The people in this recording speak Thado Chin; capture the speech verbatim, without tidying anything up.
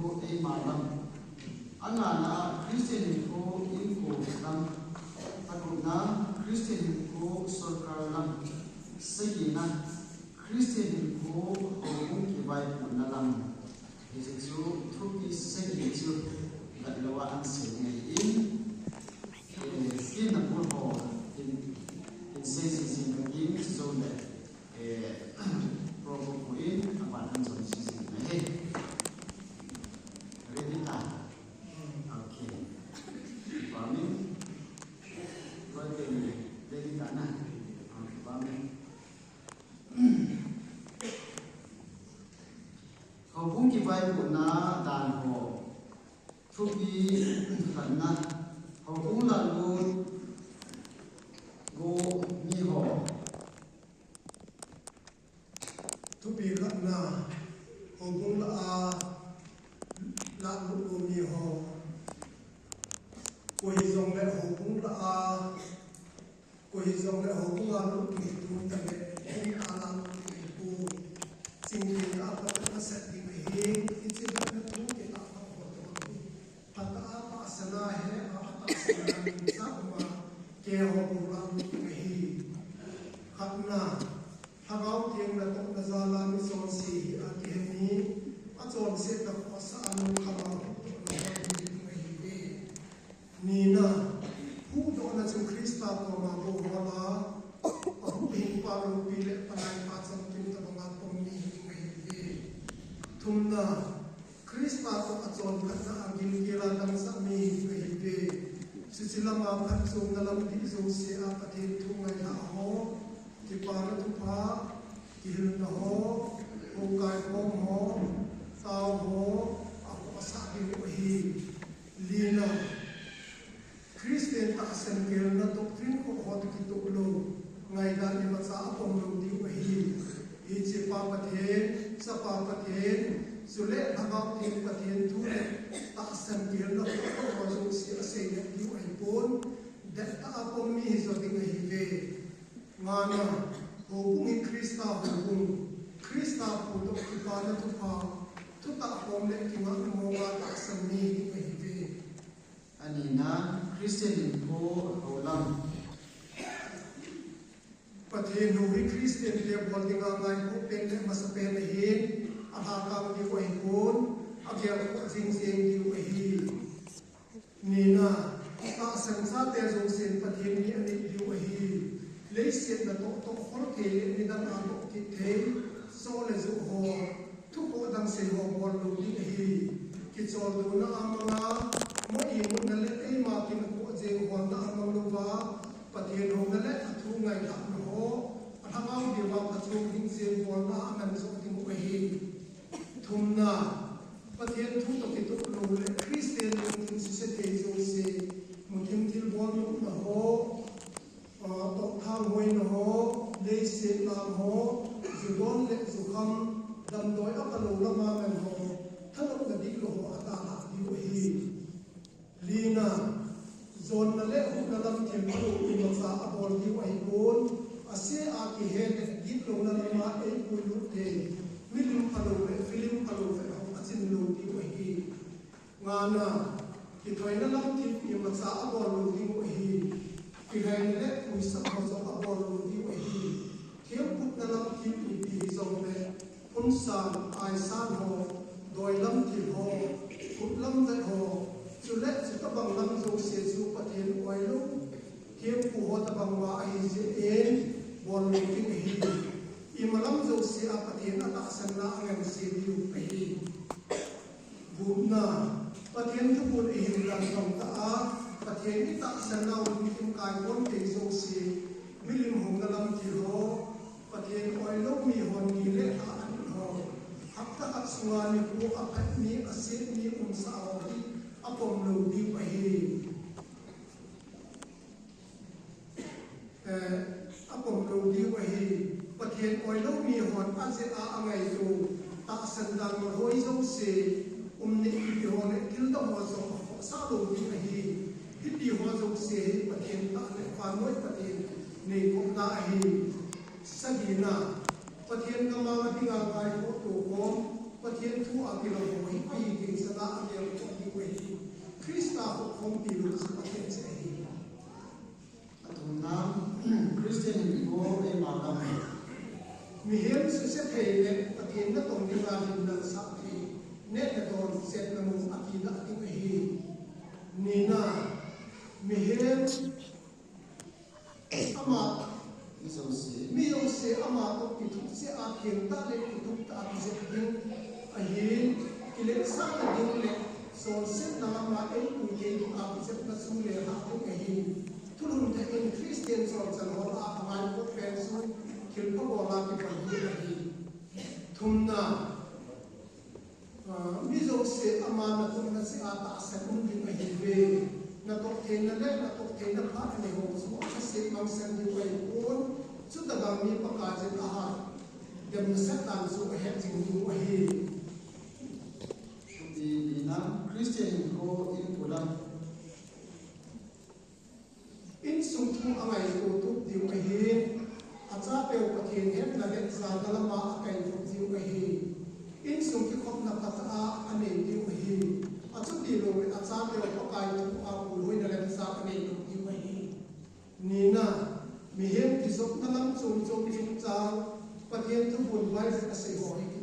Eima lam. Angana Christian hinkho inko lam. Athumna Christian hinkho sorkar lam. Sagina Christian hinkho houbung kivaipohna lam. Hichu thupi sagi chu gatlouva ahin sei ngai in. Eh, kin na pun ho in, in sei sei sei na kin si zo le. Eh, program ko in, aban an jong si si na he. Ready ta? Okay. Pami. Ready ta na? Okay, pami. Houbung kivaipohna dan ho. Thupi khatna. Houbung lalut go mi ho. Thupi khatna, houbung lah a lalut go mi ho. Koi hijongle houbung lah a, koi hijongle houbung a lut kit u tale, houbung a lalut kit u. Chingthei a pat a set ding ahi, hiche bep na thu kit a ho to. Phat a tahsan a he, a tahsan a sa uma, keiho bou lam ahi. Khatna, Lhagao Theng natohna jal a mi chonse hi akihe mi, achonsetna khohsah a lungkham a huhdohna hol hi ahiuve. Nina, huhdohna chu Christa koma bou hol a, ahuhhingpa loupi le palai pa chamkim tobang a pom mi hi ahiuve. Thumna, Christa toh achon khatna a gilkel a damsah mi hi ahiuve. Chuche lam a phatchomna lam dih jouse a Pathen thu ngailhah ho, kipana thupha, kihilna ho, houkai khom ho, tao ho, akhohsah diu ahi. Lina, Christian tahsan gelna doctrine khoh ho toh kitoh lou, ngaidan imacha apom lou diu ahi. Hiche Pa Pathen, Chapa Pathen, chule Lhagao Theng Pathen thu le tahsan gelna khoh ho jouse asei lep diu ahipon, dettah a pom mi hijo ding ahiuve. Ngana, houbung hi Christa houbung, Christa phu toh kipana thupha, thutah khom le kingahna mong a tahsan mi hi ahiuve. Anina, Christian hinkho houlam. Pathen hou hi Christian te bol dinga ngaikhoh pen le masapen ahin, alhakang diu ahipon, agelkhoh jing jeng diu ahi. Nina, tahsan chate jousen Pathen mi anei diu ahi. Leiset natoh toh khol thei le nidang a toh kit thei, so le ju ho, thukhoh dang sei ho bol lou ding ahi. Kicholdo na a manga, mo imutna le eima kinakhoh jeng holna a mang louva, Pathen houna le athu ngailhahna ho, alhagao diuva phatchom hing jeng bolna a aman joh diu ahi. Thumna, Pathen thu toh kitoh lou le Christian lungthim suse thei jouse, muthim thilbol nopna ho, ah, tohthang hoina ho, leiset lang ho, judon le jukham, damdoi aphalou lama man ho, thanopna dihlou ho adalhah diu ahi. Lina, jonna le huhna lam thil phalou imacha abol diu ahipon, ase a kihe le gitlouna lama eipuilut thei, milim phalou le film phalou veh ho achin lou diu ahi. Ngana, kithoina lam thil imacha abol lou diu ahi. Kilhaina le puisah ho jong abol lou diu ahi. Themkutna lam thil ipi hijongle, phunsan, aisan ho, doilam thil ho, khutlam vet ho, chule chutobang lam jouse chu Pathen oilou thempu ho tobang uva ahijeh in, bol lou ding ahi. Imalam jouse a Pathen atahsanna angansei diu ahi. Gupna, Pathen thupun ihin langtong tah a, Pathen itahsanna u lungthim kaikhom thei jouse, milim houna lam thil ho, Pathen oilou mihon ni le lha alut ho, hapta khat sunga nikho aphat ni, aset ni umsah ho hi apom lou diu ahi. Eh, apom lou diu ahi. Pathen oilou mihon ajeh a angaito, tahsan dan malhoi jouse, umnei ipi ho le thildang ho jong akhohsah lou ding ahi. Hitiho jouse hi Pathen tah le vannoi Pathen neikopna ahi. Sagina, Pathen gam a dinga ngaikhoh tokhom, Pathen thu a kilang ho hi ahi ding sah Setna mun a kila ding ahi. Nina, mihem ama, mi jouse, mi jouse ama toh kithuk cheh a, kithuk tah le kithuk tah a kijep ding ahi. Kiletsahna ding le chonsetna lama eipui thei ding a kijepna chu le hah ding ahi. Thulhun thah in Christian chonchal ho lah a angai kop pen chu thilpha bol a kipan ding ahi. Thumna, ah, mi jouse ama natohna cheh a tahsan um ding ahi ve. Natoh theina le natoh theina phat anei ho chu athase mangsan ding ahipon, chutobang mi Pakai jin a hat dem nasat dan chu ahet jing ding ahi. Chuti nina, Christian hinkho in pulam. Insung thu angaito tup diu ahi. Achapeu Pathen hetna le jana lama akaito diu ahi. Insung kikhopna phatah a anei diu ahi. Achuti louvin achapeu Pakai thu a pulhoina lemchang anei tup diu ahi. Nina, mihem kijopna lam chom chom chungchang Pathen thubun Bible a asei ho hi